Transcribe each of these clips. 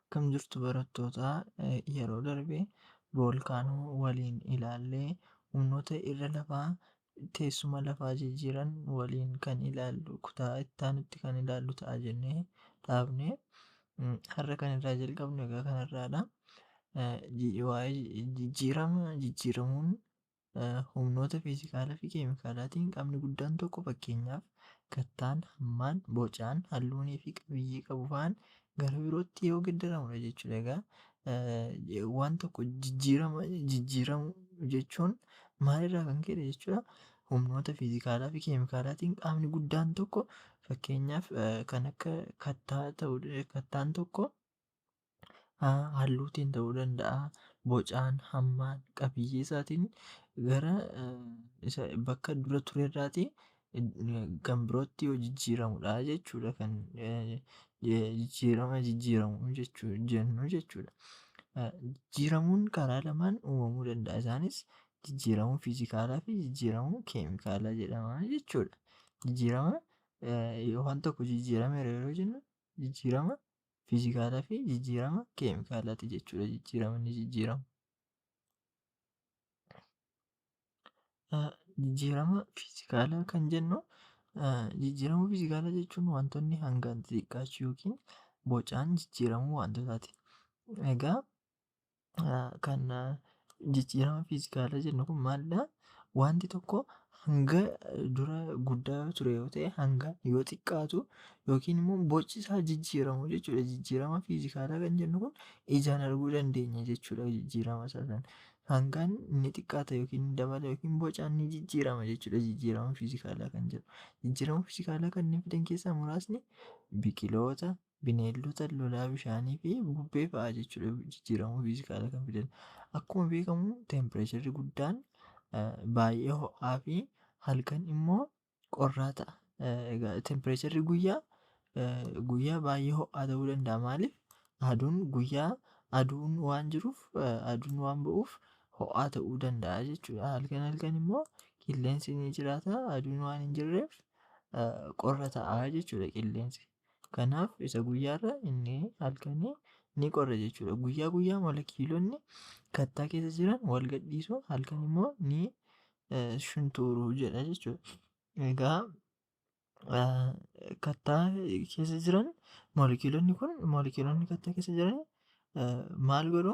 Akkam jirtu barattoota? Yeroo darbe voolkaanoo waliin ilaallee humnoota irra lafaa teessuma lafaa jijjiiran waliin kan ilaallu kutaa itti aanutti kan ilaallu ta'a jennee dhaabne. Har'a kan irraa jalqabnu egaa kanarraadha. Waa'ee jijjiirama jijjiiramuun humnoota fiizikaalaa fi keemikaalaatiin qaamni guddaan tokko, fakkeenyaaf kattaan, hammaan, bocaan, halluunii fi qabiyyee qabu fa'aan gara birootti yoo geeddaramudha jechuudha. Egaa waan tokko jijjiirama jijjiiramuu jechuun maalirraa kan ka'edha jechuudha? Humnoota fiizikaalaa fi keemikaalaatiin qaamni guddaan tokko, fakkeenyaaf kan akka kattaa ta'uu, kattaan tokko halluutiin ta'uu danda'a, bocaan, hammaan, qabiyyee isaatiin gara isa bakka dura turerraatii kan birootti yoo jijjiiramudha jechuudha, kan jijjiirama jijjiiramuu jechuu jennu jechuudha. Jijjiiramuun karaa lamaan uumamuu danda'a. Isaanis jijjiiramuu fiizikaalaa fi jijjiiramuu keemikaalaa jedhama jechuudha. Jijjiirama waan tokko jijjiirameera yeroo jennu jijjiirama fiizikaalaa fi jijjiirama keemikaalaati jechuudha. Jijjiirama inni jijjiiramu. Jijjiirama fiizikaalaa kan jennu, jijjiirama fiizikaalaa jechuun wantoonni hangaan xixiqqaachuu yookiin bocaan jijjiiramuu wantootaati. Egaa kan jijjiirama fiizikaalaa jennu kun maalidha? Wanti tokko hanga dura guddaa ture yoo ta'e hanga yoo xiqqaatu yookiin immoo boci isaa jijjiiramu jechuudha. Jijjiirama fiizikaalaa kan jennu kun ijaan arguu dandeenya jechuudha jijjiirama isaa sana. Hangaan ni xiqqaata yookiin ni dabala yookiin bocaan ni jijjiirama jechuudha jijjiirama fiizikaalaa kan jedhu. Jijjiirama fiizikaalaa kanneen fidan keessaa muraasni biqiloota, bineeldota, lolaa bishaanii fi bubbee fa'aa jechuudha jijjiirama fiizikaalaa kan fidan. Akkuma beekamu teempireecharri guddaan baay'ee ho'aa fi halkan immoo qorraa ta'a. Egaa teempireecharri guyyaa guyyaa baay'ee ho'aa ta'uu danda'a. Maaliif? Aduun guyyaa aduun waan jiruuf, aduun waan ba'uuf ho'aa ta'uu danda'a jechuudha. Halkan halkan immoo qilleensi ni jiraata, aduun waan hin jirreef qorra ta'a jechuudha qilleensi. Kanaaf isa guyyaarra inni halkanii ni qorra jechuudha. Guyyaa guyyaa molekiilonni kattaa keessa jiran wal gadhiisu, halkan immoo ni shuntuuru jedha jechuudha. Egaa kattaa keessa jiran molekiilonni kun, molekiilonni kattaa keessa jiran maal godhu?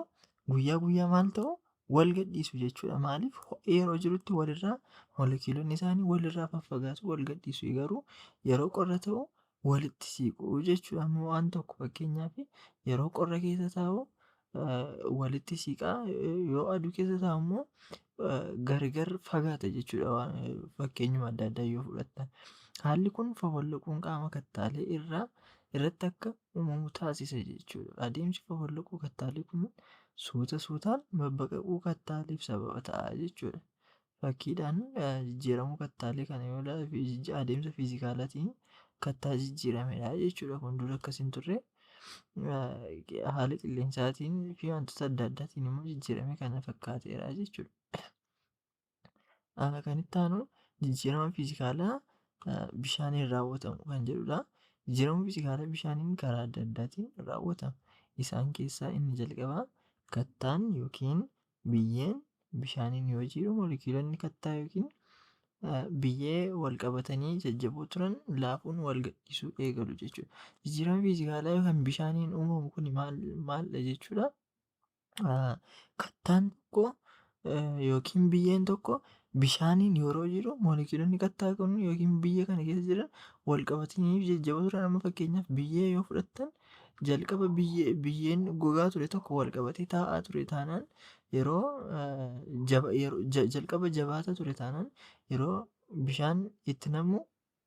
Guyyaa guyyaa maal ta'u? Wal gadhiisu jechuudha. Maaliif? Ho'i yeroo jirutti walirraa molekiilonni isaanii walirraa faffagaatu, wal gadhiisu. Garuu yeroo qorra ta'u walitti siqu jechuudha. Amma waan tokko fakkeenyaaf yeroo qorra keessa taa'u walitti siqaa, yoo aduu keessa taa'u immoo gargar fagaata jechuudha. Fakkeenyuma adda addaa yoo fudhattan. Haalli kun fofolloquun qaama kattaalee irraa irratti akka uumamu taasisa jechuudha. Adeemsi fofolloquu kattaalee kun suuta suutaan babbaqaquu kattaaleef sababa ta'a jechuudha. Fakkiidhaan jijjiiramuu kattaalee kana yoo ilaalle adeemsa fiizikaalaatiin kattaa jijjiiramedha jechuudha. Kun dura akkas hin turre, haala qilleensaatiin fi wantoota adda addaatiin immoo jijjiirame kana fakkaateera jechuudha. Kan itti aanu jijjiirama fiizikaalaa bishaaniin raawwatamu kan jedhudha. Jijjiirama fiizikaalaa bishaaniin karaa adda addaatiin raawwatama. Isaan keessaa inni jalqabaa kattaan yookiin biyyeen bishaaniin yoo jiru molekiilonni kattaa yookiin biyyee wal qabatanii jajjaboo turan laafuun wal gadhiisuu eegalu jechuudha. Jijjiirama fiizikaalaa yookaan bishaaniin uumamu kun maal maalidha jechuudha? Kattaan tokko yookiin biyyeen tokko bishaaniin yeroo jiru molekiilonni kattaa kun yookiin biyya kana keessa jiran wal qabatanii jajjaboo turan. Amma fakkeenyaaf biyyee yoo fudhattan, jalqaba biyyeen gogaa ture tokko wal qabatee taa'aa ture taanaan, yeroo jalqaba jabaataa ture taanaan, yeroo bishaan itti nammu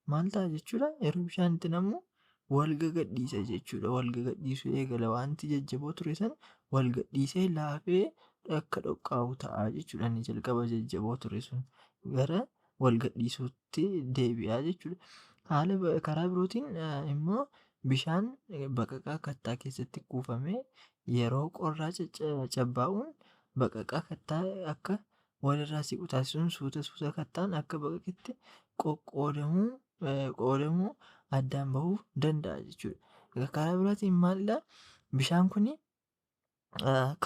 maal ta'a jechuudha? Yeroo bishaan itti nammu wal gagadhiisa jechuudha. Wal gagadhiisuu eegala. Wanti jajjaboo ture sana wal gadhiisee laafee akka dhoqqaa'u ta'a jechuudha. Inni jalqaba jajjaboo ture sun gara wal gadhiisuutti deebi'a jechuudha. Haala karaa birootiin immoo bishaan baqaqaa kattaa keessatti kuufamee yeroo qorraa cabbaa'uun baqaqaa kattaa akka walirraa siqu taasisuun suuta suuta kattaan akka baqaqetti qoqqoodamuu qoodamuu addaan bahuu danda'a jechuudha. Karaa biraatiin maalidha? Bishaan kuni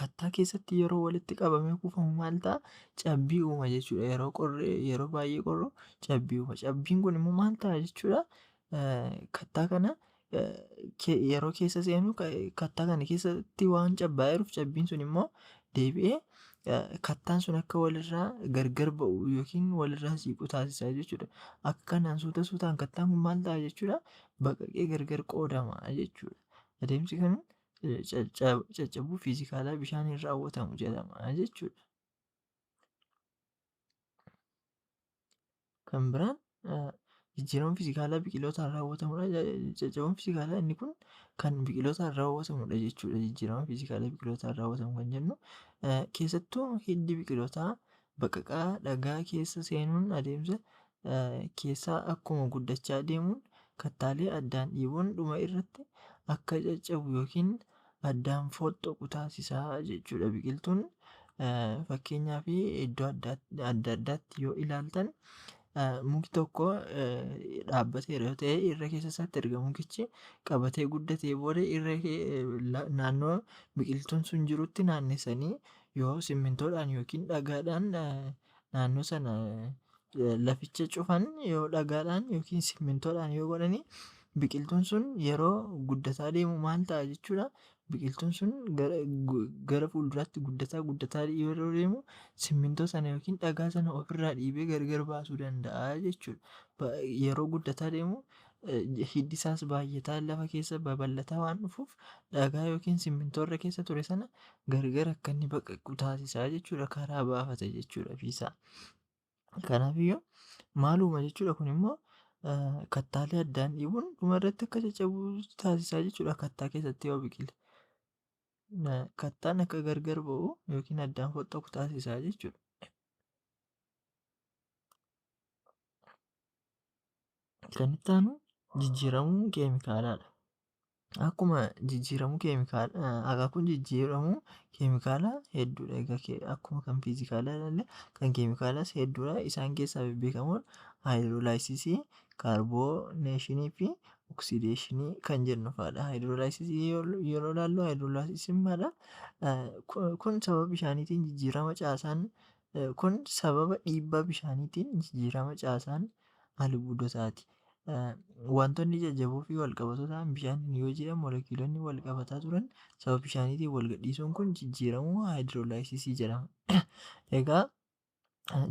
kattaa keessatti yeroo walitti qabamee kuufamu maal ta'a? Cabbii uuma jechuudha. Yeroo qorre, yeroo baay'ee qorru cabbii uuma. Cabbiin kun immoo maal ta'a jechuudha? Kattaa kana yeroo keessa seenu kattaa kana keessatti waan cabbaa'ee jiruuf cabbiin sun immoo deebi'ee kattaan sun akka walirraa gargar ba'u yookiin walirraa siiqu taasisa jechuudha. Akka kanaan suuta suutaan kattaan kun maal ta'a jechuudha? Baqaqee gargar qoodama jechuudha. Adeemsi kun caccabuu fiizikaalaa bishaaniin raawwatamu jedhama jechuudha. Kan biraan jijjiirama fiizikaalaa biqilootaan raawwatamudha. Caccabuun fiizikaalaa inni kun kan biqilootaan raawwatamudha jechuudha. Jijjiirama fiizikaalaa biqilootaan raawwatamu kan jennu keessattuu hiddi biqilootaa baqaqaa dhagaa keessa seenuun adeemsa keessaa akkuma guddachaa deemuun kattaalee addaan dhiibuun dhuma irratti akka caccabu yookiin addaan fottoqu taasisaa jechuudha. Biqiltuun fakkeenyaaf iddoo adda addaatti yoo ilaaltan mukti tokko dhaabbateera yoo ta'e, irra keessa isaatti erga mukichi qabatee guddatee booda irra naannoo biqiltuun sun jirutti naannessanii yoo simmintoodhaan yookiin dhagaadhaan naannoo sana laficha cufan, yoo dhagaadhaan yookiin simmintoodhaan yoo godhani, biqiltuun sun yeroo guddataa deemu maal ta'a jechuudha? Biqiltuun sun gara fuulduraatti guddataa guddataa yeroo deemu simmintoo sana yookiin dhagaa sana ofirraa dhiibee gargar baasuu danda'a jechuudha. Yeroo guddataa deemu hiddi isaas baay'ataa lafa keessa babal'ataa waan dhufuuf dhagaa yookiin simmintoo irra keessa ture sana gargar akka inni baqaqu taasisaa jechuudha. Karaa baafata jechuudha ofiisaa. Kanaafiyyuu maal uuma jechuudha? Kun immoo kattaalee addaan dhiibuun dhuma irratti akka caccabu taasisaa jechuudha, kattaa keessatti yoo biqile. Kattaan akka gargar ba'u yookiin addaan fottoqu taasisaa jechuudha. Kan itti aanu jijjiiramuu keemikaalaadha. Akkuma jijjiiramuu keemikaalaa, akaakuun jijjiiramuu keemikaalaa hedduudha. Egaa akkuma kan fiizikaalaa ilaalle kan keemikaalaas hedduudha. Isaan keessaa bebbeekamoon haayidroolaayisisii, kaarbooneeshinii fi oksideeshinii kan jennu fa'aadha. Haayidroolaayisisii yeroo ilaallu, haayidroolaayisisiin maalidha? Kun sababa bishaaniitiin jijjiirama caasaan, kun sababa dhiibbaa bishaaniitiin jijjiirama caasaan albuudotaati. Wantoonni jajjaboo fi wal qabatoo ta'an bishaaniin yoo jiran molekiyuulonni wal qabataa turan sababa bishaaniitiin wal gadhiisuun kun jijjiiramuu haayidroolaayisisii jedhama. Egaa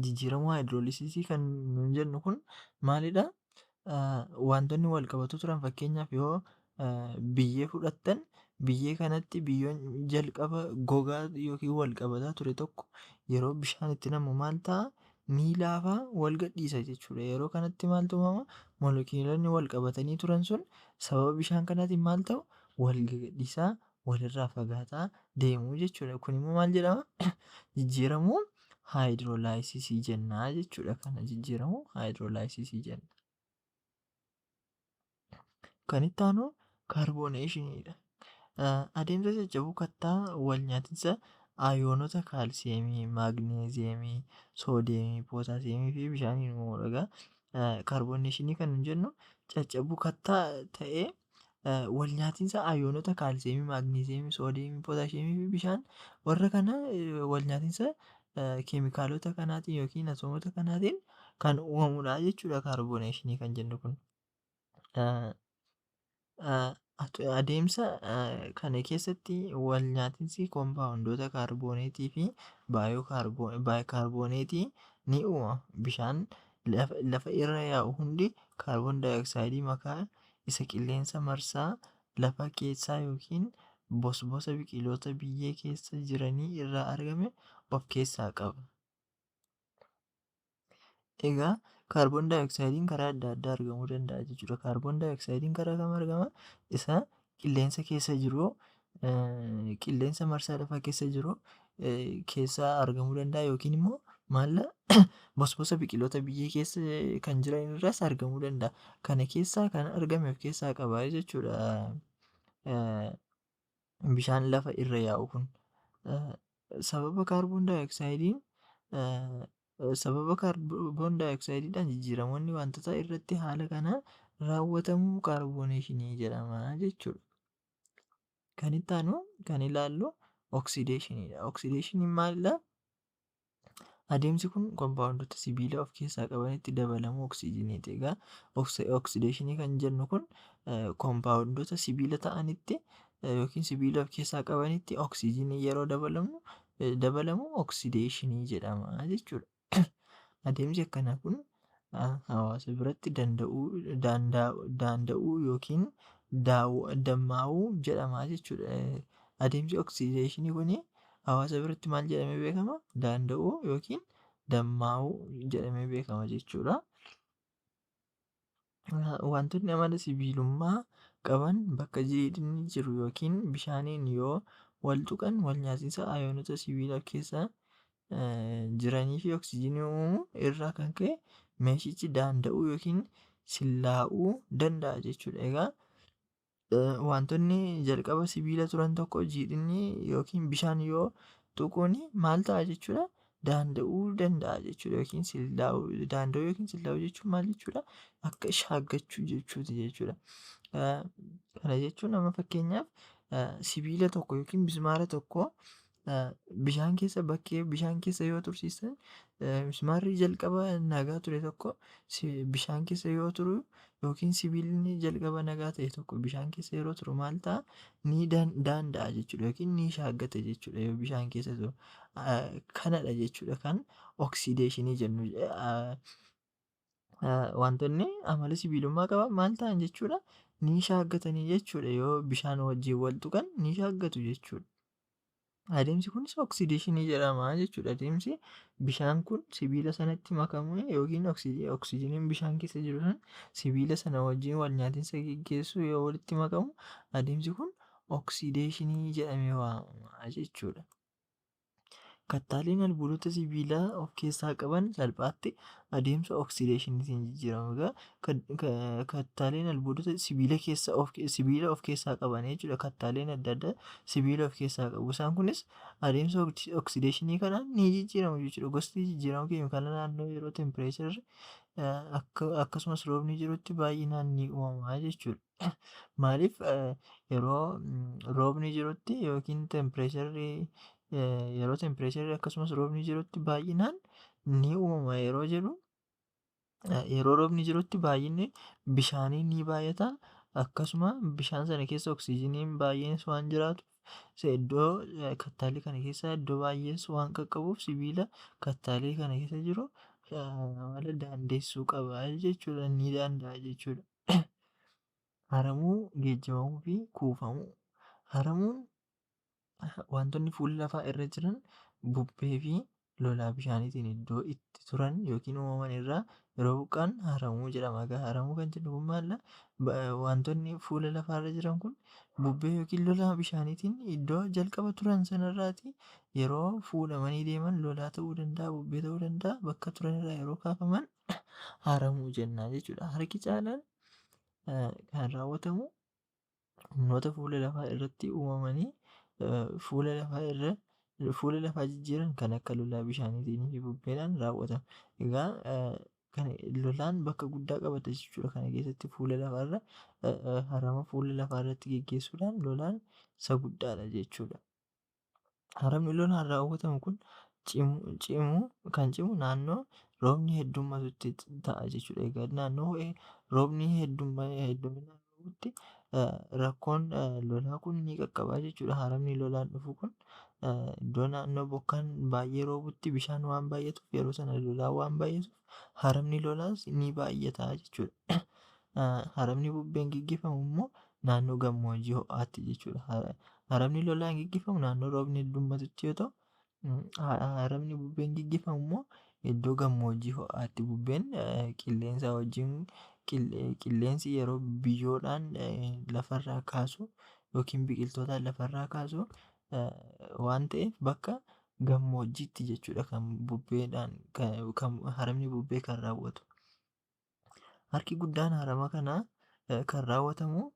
jijjiiramuu haayidroolaayisisii kan nuun jennu kun maalidha? Wantoonni wal qabatoo turan, fakkeenyaaf yoo biyyee fudhattan, biyyee kanatti biyyoon jalqaba gogaa yookiin wal qabataa ture tokko yeroo bishaan itti namu maal ta'a? Ni laafaa, wal gadhiisa jechuudha. Yeroo kanatti maaltu uumama? Molekiyuulonni wal qabatanii turan sun sababa bishaan kanaatiin maal ta'u? Wal gadhiisaa walirraa fagaataa deemuu jechuudha. Kun immoo maal jedhama? Jijjiiramuu haayidroolaayisisii jennaa jechuudha. Kana jijjiiramuu haayidroolaayisisii jenna. Kan itti aanu kaarbooneeshiniidha. Adeemsa caccabuu kattaa wal nyaatinsa ayoonota kaalsiyeemii, maagneeziyeemii, soodeemii, pootaasiyeemii fi bishaaniin uumamudha. Egaa kaarbooneeshinii kan nuyi jennu caccabuu kattaa ta'ee wal nyaatinsa ayoonota kaalsiyeemii, maagneeziyeemii, soodeemii, pootaasiyeemii fi bishaan warra kana wal nyaatinsa keemikaalota kanaatiin yookiin atoomota kanaatiin kan uumamudha jechuudha kaarbooneeshinii kan jennu kun. Adeemsa kana keessatti wal nyaatinsi koompaawundoota kaarbooneetii fi baayikaarbooneetii ni uumama. Bishaan lafa irra yaa'u hundi kaarboon daayooksaayidii makaa isa qilleensa marsaa lafa keessaa yookiin bosbosa biqiloota biyyee keessa jiranii irraa argame of keessaa qaba. Egaa kaarboon daayoksaayidiin karaa adda addaa argamuu danda'a jechuudha. Kaarboon daayoksaayidiin karaa kam argama? Isa qilleensa keessa jiru, qilleensa marsaa lafaa keessa jiru keessaa argamuu danda'a yookiin immoo maalla bosbosa biqiloota biyyee keessa kan jiran irraas argamuu danda'a. Kana keessaa kan argame of keessaa qaba jechuudha. Bishaan lafa irra yaa'u kun sababa kaarboon daayoksaayidiin, sababa kaarboon daayoksaayidiidhaan jijjiiramoonni wantoota irratti haala kanaan raawwatamu kaarbooneeshinii jedhama jechuudha. Kan itti aanu kan ilaallu oksideeshiniidha. Oksideeshiniin maalidha? Adeemsi kun kompaawundoota sibiila of keessaa qabanitti dabalamuu oksijiiniiti. Egaa oksideeshinii kan jennu kun kompaawundoota sibiila ta'anitti yookiin sibiila of keessaa qabanitti oksijiinii yeroo dabalamu oksideeshinii jedhama jechuudha. Adeemsi akkanaa kun hawaasa biratti danda'uu yookiin dammaa'uu jedhama jechuudha. Adeemsi oksideeshinii kun hawaasa biratti maal jedhamee beekama? Danda'uu yookiin dammaa'uu jedhamee beekama jechuudha. Wantoonni amala sibiilummaa qaban bakka jiidhinni jiru yookiin bishaaniin yoo wal tuqan wal nyaatiinsa ayoonota sibiila keessa jiranii fi oksijiinii uumuu irraa kan ka'e meeshichi danda'uu yookiin sillaa'uu danda'a jechuudha. Egaa wantoonni jalqaba sibiila turan tokko jiidhinni yookiin bishaan yoo tuquun maal ta'a jechuudha? Danda'uu danda'a jechuudha yookiin sillaa'uu danda'uu yookiin sillaa'uu jechuun maal jechuudha? Akka shaaggachuu jechuuti jechuudha. Kana jechuun amma fakkeenyaaf sibiila tokko yookiin mismaara tokko bishaan keessa bakkee bishaan keessa yoo tursiisan mismaarri jalqaba nagaa ture tokko bishaan keessa yoo turu yookiin sibiilli jalqaba nagaa ta'e tokko bishaan keessa yeroo turu maal ta'a? Ni danda'a jechuudha yookiin ni shaaggata jechuudha yoo bishaan keessa turu. Kanadha jechuudha kan oksideeshinii jennu. Wantoonni amala sibiilummaa qaban maal ta'an jechuudha? Ni shaaggatanii jechuudha yoo bishaan wajjin wal tuqan ni shaaggatu jechuudha. Adeemsi kunis oksideeshinii jedhama jechuudha. Adeemsi bishaan kun sibiila sanatti makamee yookiin oksijiiniin bishaan keessa jiru sun sibiila sana wajjin wal nyaatiinsa geggeessu yoo walitti makamu adeemsi kun oksideeshinii jedhamee waamama jechuudha. Kattaaleen albuudota sibiilaa of keessaa qaban salphaatti adeemsa oksideeshiniitiin jijjiiramu. Egaa kattaaleen albuudota sibiila of keessaa qaban jechuudha. Kattaaleen adda addaa sibiila of keessaa qabu. Isaan kunis adeemsa oksideeshinii kanaan ni jijjiiramu jechuudha. Gosti jijjiirama keemikaala naannoo yeroo tempireecharri akkasumas roobni jirutti baay'inaan ni uumama jechuudha. Maaliif yeroo roobni jirutti yookiin tempireecharri yeroo tempireecharri akkasumas roobni jirutti baay'inaan ni uumama yeroo jedhu yeroo roobni jirutti baay'inni bishaanii ni baay'ata. Akkasuma bishaan sana keessa oksijiiniin baay'eenis waan jiraatuuf iddoo kattaalee kana keessa iddoo baay'ees waan qaqqabuuf sibiila kattaalee kana keessa jiru amala daandeessuu qaba jechuudha. Ni danda'a jechuudha. Haramuu, geejjibamuu fi kuufamuu. Haramuun wantoonni fuula lafaa irra jiran bubbee fi lolaa bishaaniitiin iddoo itti turan yookiin uumaman irraa yeroo buqqa'an haramuu jedhama. Egaa haramuu kan jennu kun maalidha? Wantoonni fuula lafaarra jiran kun bubbee yookiin lolaa bishaaniitiin iddoo jalqaba turan sanarraati yeroo fuudhamanii deeman lolaa ta'uu danda'a, bubbee ta'uu danda'a bakka turanirraa yeroo kaafaman haramuu jenna jechuudha. Harki caalaan kan raawwatamu humnoota fuula lafaa irratti uumamanii fuula lafaa irra fuula lafaa jijjiiran kan akka lolaa bishaaniitiin fi bubbeedhaan raawwatama. Egaa kan lolaan bakka guddaa qabata jechuudha. Kana keessatti fuula lafaarra harama fuula lafaa irratti geggeessuudhaan lolaan isa guddaadha jechuudha. Haramni lolaan raawwatamu kun kan cimu naannoo roobni heddummatutti ta'a jechuudha. Egaa naannoo roobni heddumminaan roobutti rakkoon lolaa kun ni qaqqaba jechuudha. Haramni lolaan dhufu kun iddoo naannoo bokkaan baay'ee roobutti bishaan waan baay'atuuf yeroo sana lolaan waan baay'atuuf haramni lolaas ni baay'ata jechuudha. Haramni bubbeen geggeeffamu immoo naannoo gammoojjii ho'aatti jechuudha. Haramni lolaan geggeeffamu naannoo roobni heddummatutti yoo ta'u, haramni bubbeen geggeeffamu immoo iddoo gammoojjii ho'aatti bubbeen qilleensa wajjin qilleensi yeroo biyyoodhaan lafarraa kaasu yookiin biqiltootaan lafarraa kaasu waan ta'eef bakka gammoojjiitti jechuudha kan bubbeedhaan kan haramni bubbee kan raawwatu. Harki guddaan harama kanaa kan raawwatamu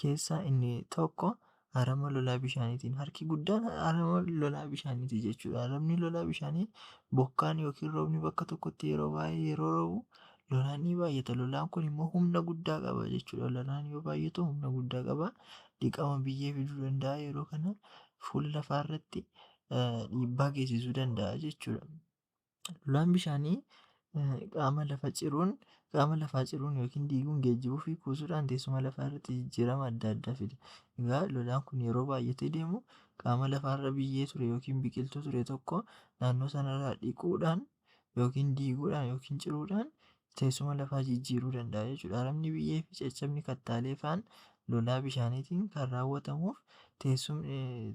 keessaa inni tokko harama lolaa bishaaniitiin. Harki guddaan harama lolaa bishaaniiti jechuudha. Haramni lolaa bishaanii bokkaan yookiin roobni bakka tokkotti yeroo baay'ee yeroo roobu lolaan ni baay'ata. Lolaan kun immoo humna guddaa qaba jechuudha. Lolaan yoo baay'atu humna guddaa qaba. dhiqama biyyee fiduu danda'a. Yeroo kana fuula lafaa irratti dhiibbaa geessisuu danda'a jechuudha. Lolaan bishaanii qaama lafa ciruun qaama lafaa ciruun yookiin diiguun, geejjibuu fi kuusuudhaan teessuma lafaa irratti jijjiirama adda addaa fida. Egaa lolaan kun yeroo baay'atee deemu qaama lafaarra biyyee ture yookiin biqiltuu ture tokko naannoo sanarraa dhiquudhaan yookiin diiguudhaan yookiin ciruudhaan teessuma lafaa jijjiiruu danda'a jechuudha. Haramni biyyee fi caccabni kattaalee faan lolaa bishaaniitiin kan raawwatamuuf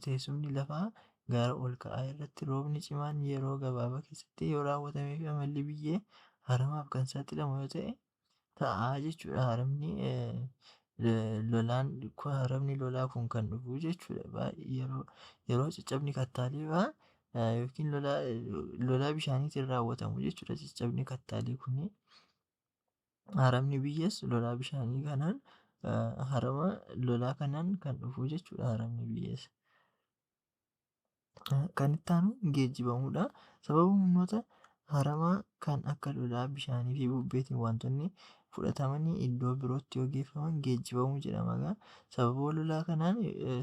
teessumni lafaa gaara ol ka'aa irratti roobni cimaan yeroo gabaabaa keessatti yoo raawwatamee fi amalli biyyee haramaaf kan saaxilamu yoo ta'e ta'a jechuudha. Haramni lolaan haramni lolaa kun kan dhufu jechuudha. Baay'ee yeroo caccabni kattaalee fa'aa yookiin lolaa bishaaniitiin raawwatamu jechuudha. Caccabni kattaalee kuni haramni biyyees lolaa bishaanii kanaan, harama lolaa kanaan kan dhufu jechuudha haramni biyyees. Kan itti aanu geejjibamuudha. Sababa humnoota haramaa kan akka lolaa bishaanii fi bubbeetiin wantoonni fudhatamanii iddoo birootti yoo geeffaman geejjibamuu jedhama. Egaa sababa lolaa kanaan,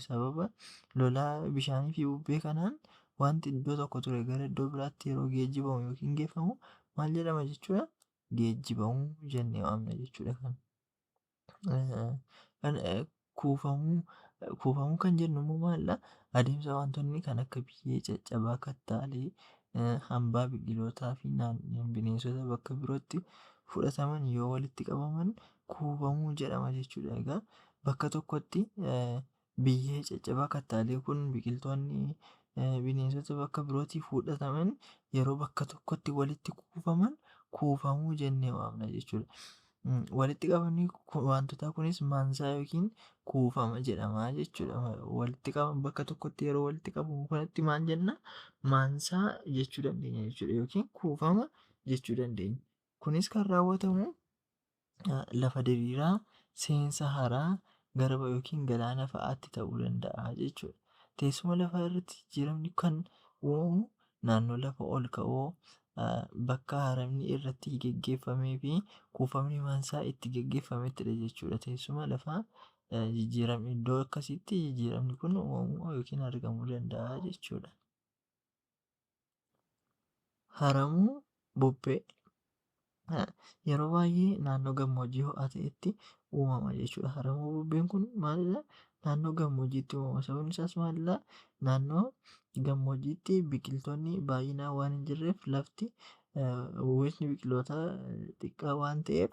sababa lolaa bishaanii fi bubbee kanaan wanti iddoo tokko ture gara iddoo biraatti yeroo geejjibamu yookiin geeffamu maal jedhama jechuudha? Geejjibamuu jennee waamna jechuudha. Kan kuufamuu kan jennu immoo maalidha? Adeemsa wantoonni kan akka biyyee caccabaa, kattaalee, hambaa biqilootaa fi bineensota bakka birootti fudhataman yoo walitti qabaman kuufamuu jedhama jechuudha. Egaa bakka tokkotti biyyee caccabaa, kattaalee kun, biqiltoonni, bineensota bakka birootii fudhataman yeroo bakka tokkotti walitti kuufaman kuufamuu jennee waamna jechuudha. Walitti qabamni wantootaa kunis maansaa yookiin kuufama jedhama jechuudha. Walitti qabama bakka tokkotti yeroo walitti qabamu kanatti maal jenna? Maansaa jechuu dandeenya jechuudha yookiin kuufama jechuu dandeenya. Kunis kan raawwatamu lafa diriiraa, seensa haraa, garba yookiin galaana fa'aatti ta'uu danda'a jechuudha. Teessuma lafaa irratti jijjiiramni kan uumamu naannoo lafa ol ka'oo bakka haramni irratti geggeeffamee fi kuufamni maansaa itti geggeeffamettidha jechuudha. Teessuma lafaa jijjiiramni iddoo akkasiitti jijjiiramni kun uumamuu yookiin argamuu danda'a jechuudha. Haramuu bubbee yeroo baay'ee naannoo gammoojjii ho'aa ta'etti uumama jechuudha. Haramuu bubbeen kun maalidha? Naannoo gammoojjiitti uumama. Sababni isaas maalidha? Naannoo gammoojjiitti biqiltoonni baay'inaan waan hin jirreef, lafti uwwisni biqilootaa xiqqaa waan ta'eef,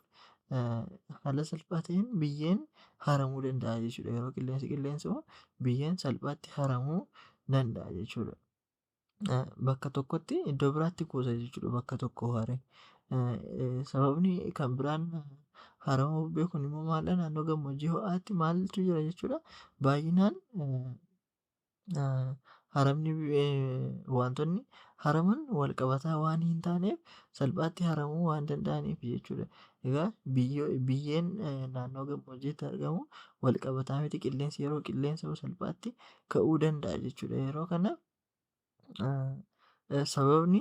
haala salphaa ta'een biyyeen haramuu danda'a jechuudha. Yeroo qilleensi qilleensa'u biyyeen salphaatti haramuu danda'a jechuudha. Bakka tokkotti iddoo biraatti kuusa jechuudha bakka tokko haree. Sababni kan biraan haramuu bubbee kun immoo maalidha? Naannoo gammoojjii ho'aatti maaltu jira jechuudha? Baay'inaan haramni wantoonni haraman wal qabataa waan hin taaneef salphaatti haramuu waan danda'aniif jechuudha. Egaa biyyeen naannoo gammoojjiitti argamu wal qabataa miti, qilleensi yeroo qilleensa'u salphaatti ka'uu danda'a jechuudha. Yeroo kana sababni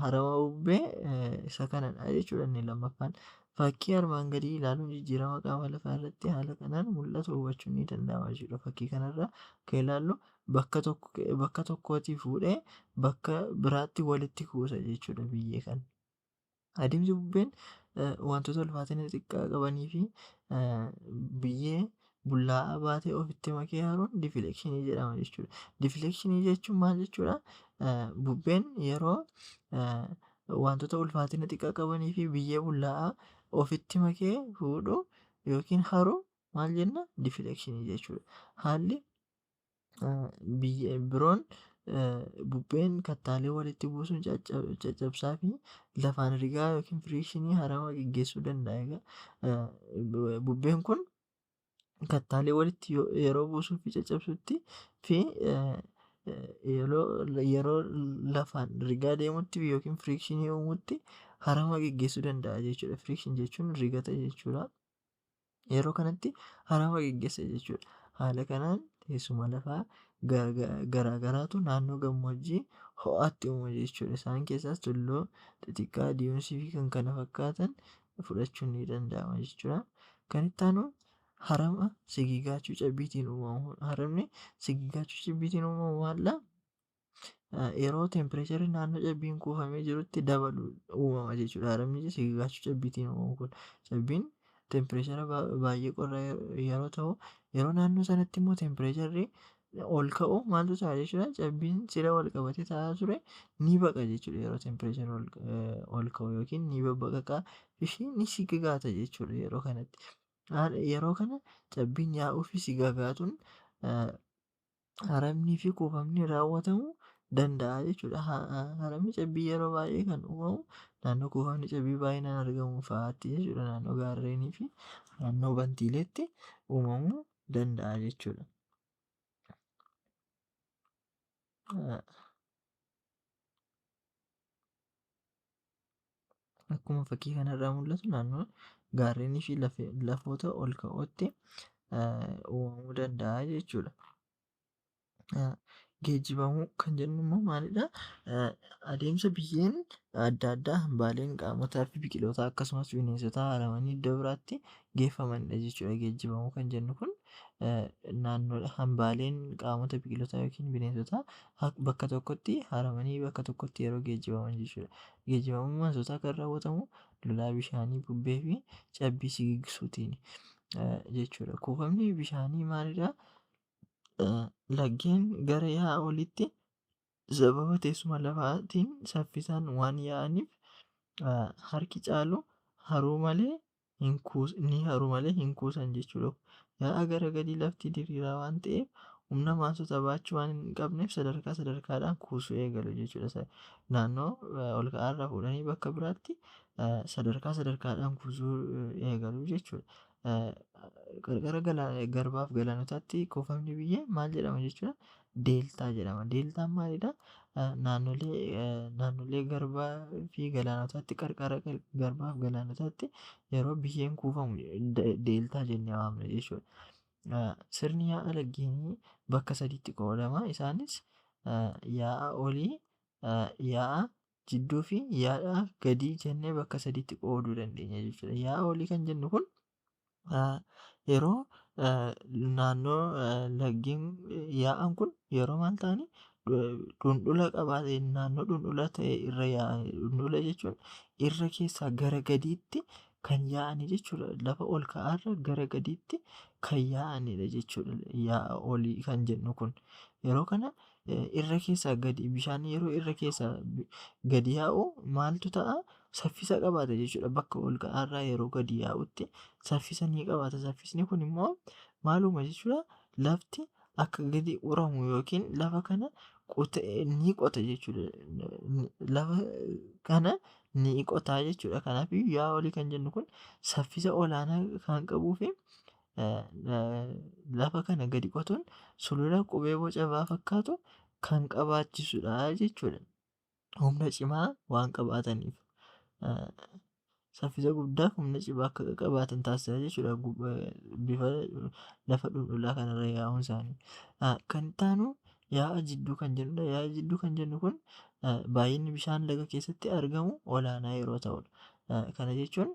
harama bubbee isa kanadha jechuudha inni lammaffaan. Fakkii armaan gadii ilaaluun jijjiirama qaama lafaa irratti haala kanaan mul'atu hubachuun ni danda'ama jechuudha. Fakkii kanarraa kan ilaallu bakka tokkootii fuudhee bakka biraatti walitti kuusa jechuudha biyyee kana. Adeemsi bubbeen wantoota ulfaatina xiqqaa qabanii fi biyyee bullaa'aa baatee ofitti makee haruun difilekshinii jedhama jechuudha. Difilekshinii jechuun maal jechuudha? Bubbeen yeroo wantoota ulfaatina xiqqaa qabanii fi biyyee bullaa'aa ofitti makee fuudhu yookiin haru maal jenna? Difilekshinii jechuudha. Haalli biyyee biroon bubbeen kattaalee walitti buusuun caccabsaa fi lafaan rigaa yookiin firiikshinii harama geggeessuu danda'a. Egaa bubbeen kun kattaalee walitti yeroo buusuu fi caccabsutti fi yeroo lafaan rigaa deemutti yookiin firiikshinii uumutti harama geggeessuu danda'a jechuudha. Firiikshin jechuun rigata jechuudha. Yeroo kanatti harama geggeessa jechuudha. Haala kanaan teessuma lafaa garaagaraatu naannoo gammoojjii ho'aatti uumama jechuudha. Isaan keessaas tulluu xixiqqaa, diyuunsii fi kan kana fakkaatan fudhachuun ni danda'ama jechuudha. Kan itti aanu Harama sigigaachuu cabbiitiin uumamu. Haramni sigigaachuu cabbiitiin uumamu maalla? Yeroo tempireecharri naannoo cabbiin kuufamee jirutti dabalu uumama jechuudha. Haramni sigigaachuu cabbiitiin uumamu kun cabbiin tempireechara baay'ee qorra yeroo ta'u, yeroo naannoo sanatti immoo tempireecharri ol ka'u maaltu ta'a jechuudha. Cabbiin sira wal qabatee taa'aa ture ni baqa jechuudha. Yeroo tempireecharri ol ka'u yookiin ni babbaqaqaa fi ni sigigaata jechuudha yeroo kanatti. Yeroo kana cabbiin yaa'uu fi sigagaatuun haramnii fi kuufamni raawwatamuu danda'a jechuudha. Haramni cabbii yeroo baay'ee kan uumamu naannoo kuufamni cabbii baay'inaan argamu fa'aatti jechuudha. Naannoo gaarreenii fi naannoo bantiileetti uumamuu danda'a jechuudha. Akkuma fakkii kanarraa mul'atu naannoo gaarreenii fi lafoota ol ka'ootti uumamuu danda'a jechuudha. Geejjibamuu kan jennu immoo maalidha? Adeemsa biyyeen adda addaa hambaaleen qaamotaa fi biqiloota akkasumas bineensota haramanii iddoo biraatti geeffamanidha jechuudha. Geejjibamuu kan jennu kun naannoo hambaaleen qaamota biqilootaa yookiin bineensotaa bakka tokkotti haramanii bakka tokkotti yeroo geejjibaman jechuudha. Geejjibamuun wantootaa kan raawwatamu lolaa bishaanii, bubbee fi cabbii sigigsuutiin jechuudha. Kuufamni bishaanii maalidha? Laggeen gara yaa'a olitti sababa teessuma lafaatiin saffisaan waan yaa'aniif harki caalu haruu malee ni haru malee hin kuusan jechuudha. Yaa'a gara gadii lafti diriiraa waan ta'eef humna maasota baachuu waan hin qabneef sadarkaa sadarkaadhaan kuusuu eegalu jechuudha. Naannoo ol ka'aarraa fuudhanii bakka biraatti sadarkaa sadarkaadhaan kuusuu eegalu jechuudha. Qarqara garbaaf galaanotaatti kuufamni biyyee maal jedhama jechuudha? Deeltaa jedhama. Deeltaan maalidha? Naannolee garbaa fi galaanotaatti qarqara garbaaf galaanotaatti yeroo biyyeen kuufamu deeltaa jennee waamna jechuudha. Sirni yaa'a laggeenii bakka sadiitti qoodama. Isaanis yaa'a olii, yaa'a jidduu fi yaa'a gadii jennee bakka sadiitti qooduu dandeenya jechuudha. Yaa'a olii kan jennu kun yeroo naannoo laggeen yaa'an kun yeroo maal ta'anii dhundhula qabaate naannoo dhundhula ta'e irra yaa'an. Dhundhula jechuun irra keessaa gara gadiitti kan yaa'anii jechuudha. Lafa ol ka'aarra gara gadiitti kan yaa'anidha jechuudha. Yaa'a olii kan jennu kun yeroo kana irra keessaa gadi bishaan yeroo irra keessaa gadi yaa'u maaltu ta'a? Saffisa qabaata jechuudha. Bakka ol ka'aarraa yeroo gadi yaa'utti saffisa ni qabaata. Saffisni kun immoo maaluma jechuudha? Lafti akka gadi uramu yookiin lafa kana ni qota jechuudha. Lafa kana ni qotaa jechuudha. Kanaaf yaa'a olii kan jennu kun saffisa olaanaa kan qabuu fi lafa kana gadi qotuun sulula qubee boca V fakkaatu kan qabaachisudha jechuudha. Humna cimaa waan qabaataniif. Saffisa guddaa humna cimaa akka qabaatan taasisa jechuudha. Bifa lafa dhundhulaa kanarra yaa'uun isaanii. Kan itti aanu yaa'a jidduu kan jennudha. Yaa'a jidduu kan jennu kun baay'inni bishaan laga keessatti argamu olaanaa yeroo ta'udha. Kana jechuun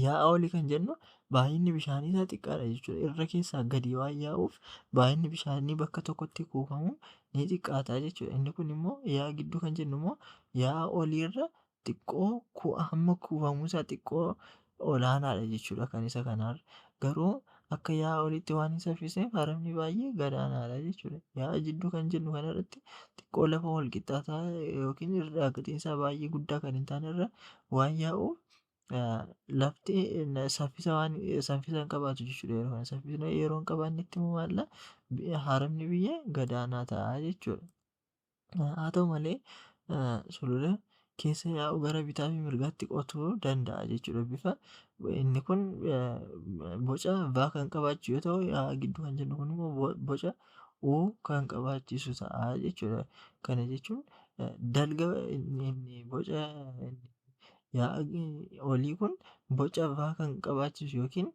yaa'a olii kan jennu baay'inni bishaanii isaa xiqqaadha jechuudha. Irra keessaa gadi waan yaa'uuf baay'inni bishaanii bakka tokkotti kuufamu ni xiqqaata jechuudha. Inni kun immoo yaa'a gidduu kan jennu immoo yaa'a oliirra xiqqoo hamma kuufamuu isaa xiqqoo olaanaadha jechuudha kan isa kanaarra. Garuu akka yaa'a oliitti waan hin saffisneef haramni baay'ee gadaanaadha jechuudha. Yaa'a jidduu kan jennu kanarratti xiqqoo lafa wal qixxaataa yookiin irraa gatiin isaa baay'ee guddaa kan hin taanerra waan yaa'uuf lafti saffisa waan saffisa hin qabaatu jechuudha yeroo kana. Saffisa yeroo hin qabaannetti immoo maalla haramni biyyee gadaanaa ta'a jechuudha. Haa ta'u malee sulula keessa yaa'u gara bitaa fi mirgaatti qotuu danda'a jechuudha. Bifa inni kun boca V kan qabaachu yoo ta'u, yaa'a gidduu kan jennu kun immoo boca U kan qabaachisu ta'a jechuudha. Kana jechuun dalga inni boca yaa'a olii kun boca V kan qabaachisu yookiin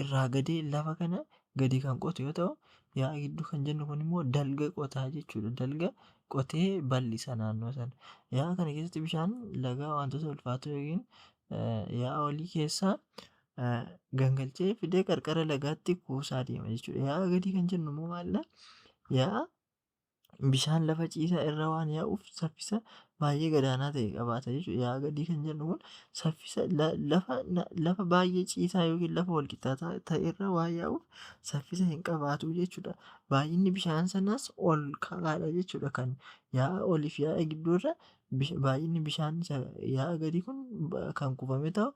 irraa gadee lafa kana gadi kan qotu yoo ta'u, yaa'a gidduu kan jennu kun immoo dalga qotaa jechuudha. Dalga qotee bal'isa naannoo sana. Yaa'a kana keessatti bishaan lagaa wantoota ulfaatoo yookiin yaa'a olii keessaa gangalchee fidee qarqara lagaatti kuusaa deema jechuudha. Yaa'a gadii kan jennu immoo maalidha? Yaa'a bishaan lafa ciisaa irra waan yaa'uuf saffisa baay'ee gadaanaa ta'e qabaata jechuudha. Yaa'a gadii kan jennu kun saffisa lafa baay'ee ciisaa yookiin lafa walqixxaataa ta'e irra waan yaa'uuf saffisa hin qabaatu jechuudha. Baay'inni bishaan sanaas ol ka'aadha jechuudha. Kan yaa'a oliif yaa'a gidduurra baay'inni bishaan yaa'a gadii kun kan kuufame ta'u.